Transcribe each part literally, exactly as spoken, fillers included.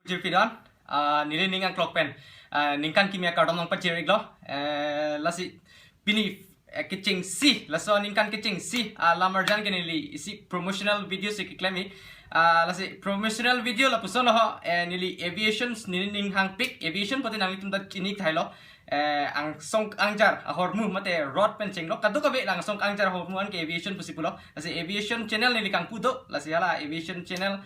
Jirpi don, ah, neli ning angklok pen, ah, ningkan kimi akardom nangpajir-iklo. Eh, lasi pini, eh, kechengsi, laso aningkan kechengsi, ah, lamarjan ke neli isi promotional video si keklem-ik. Ah, lasi promotional video lapuson ho, eh, neli aviation, neli ning hangpik aviation pute nanglitum ta chini thailo. Eh, angsong angjar ahormu mate rot pen chenglo, kadokave la angsong angjar ahormu anke aviation pusi pulo. Lasi aviation channel neli kangpu do, lasi hala aviation channel,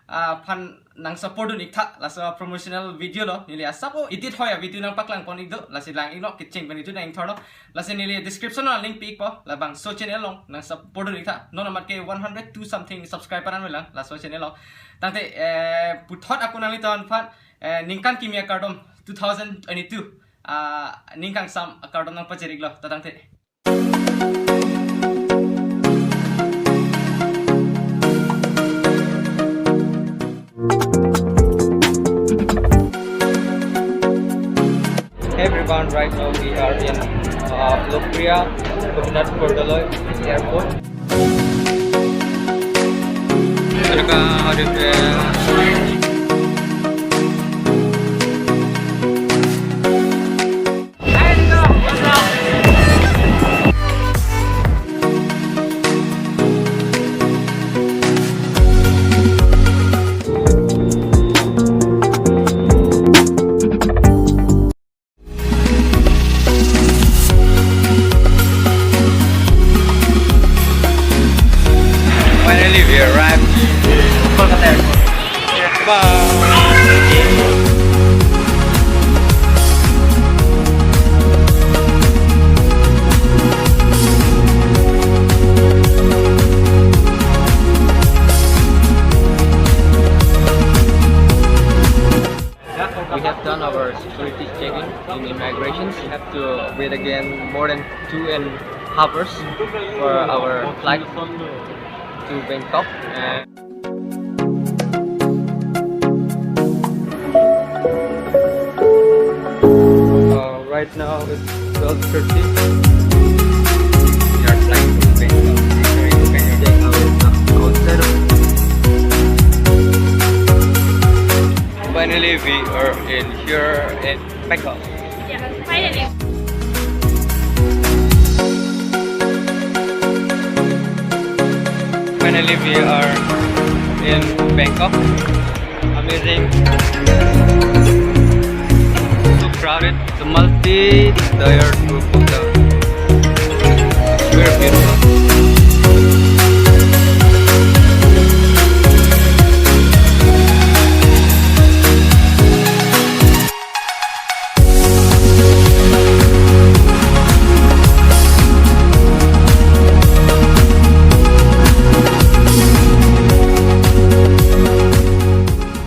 ah, aphan nangsupport dun-ik tha, laso promotional video lo, neli asap o edit hoi avideo nangpaklang pon-ik do, lasi lang-iknon, kecheng pen itu nang-ingthornon, lasi neli description lo link pi-ikpo, labangso channel along nangsupport dun-ik tha, non amat ke one hundred two something subscriber an lang, laso channel lo. Tangte, eh, puthot ako nanglitum aphan, eh, ningkan kimi akardom two thousand twenty-two, ah, ning kangsam akardom nangpajir-iklo, ta tangte. Hey everyone, right now we are in, uh, Lokria Gopinath Bordoloi Airport. Finally, we arrived Kolkata Airport. Bye. We have done our security checking in immigration. We have to wait again more than two and a half hours for our flight to Bangkok. And, uh, right now it's twelve thirty. We are flying to Bangkok. Sorry, to Bangkok. Outside of Finally, we are in here in Bangkok. Yeah, finally. Finally, we are in Bangkok. Amazing. So crowded. The multi, the air group of the very beautiful.